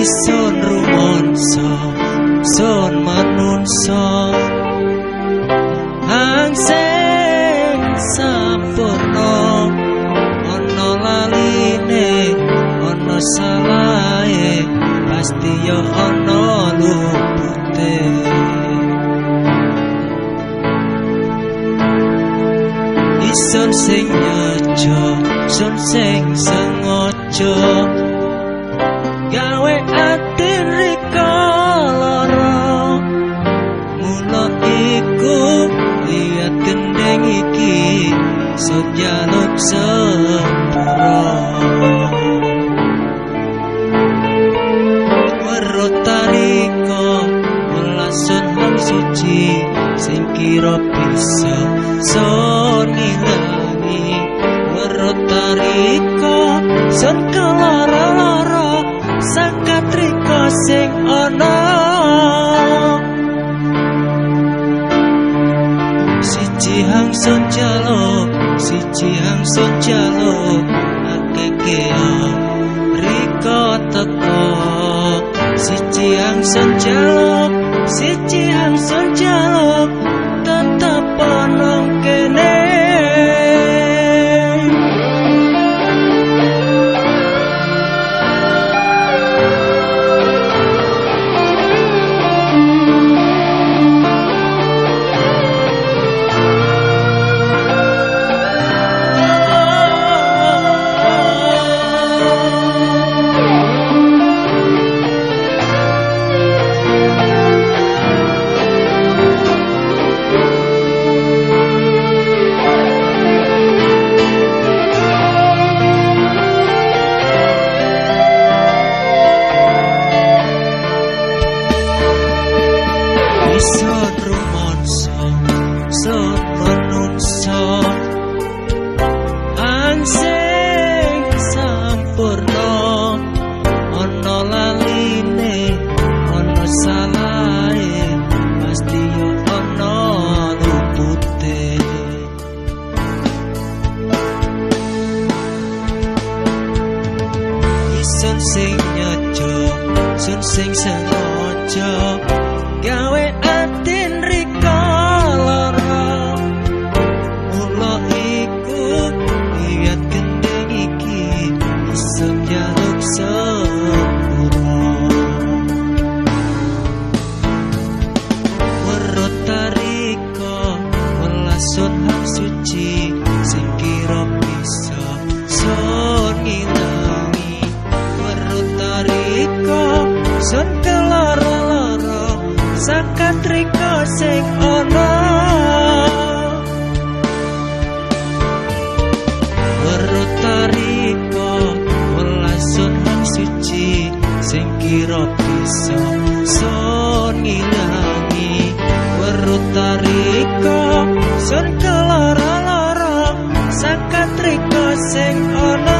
Sun rumonso, sun manungso, hang sing sampurna, ana laline, ana salahe, pasti yo ana lupute. Isun sing nyejo, sun sing sengaja gawe ati rika lara. Mula iku liat gendeng iki sun jaluk sepuro. Weruh tarika welasun hang suci sing kira bisa sun ngilangi. Weruh tarika sun kelara-lara sakatrika sing ana. Siji hang sun jaluk, siji hang sun jaluk, akeh rika teko. Siji hang sun jaluk, siji hang sun jaluk, tetep ana kene. Sun rumonso, sun manungso, hang sing sampurna, ana laline, ana salahe, pasti yo ana lupute. Isun sing nyejo, sun sing sengaja gawe ati rika lara. Mula iku liat gendeng iki isun jaluk sepuro. Weruh tarika welasun hang suci sing kira bisa sun ngilangi. Weruh tarika sun kelara-lara sakatrika sing ana. Weruh tarika welasun hang suci sing kira bisa sun ngilangi. Weruh tarika sun kelara-lara sakatrika sing ana.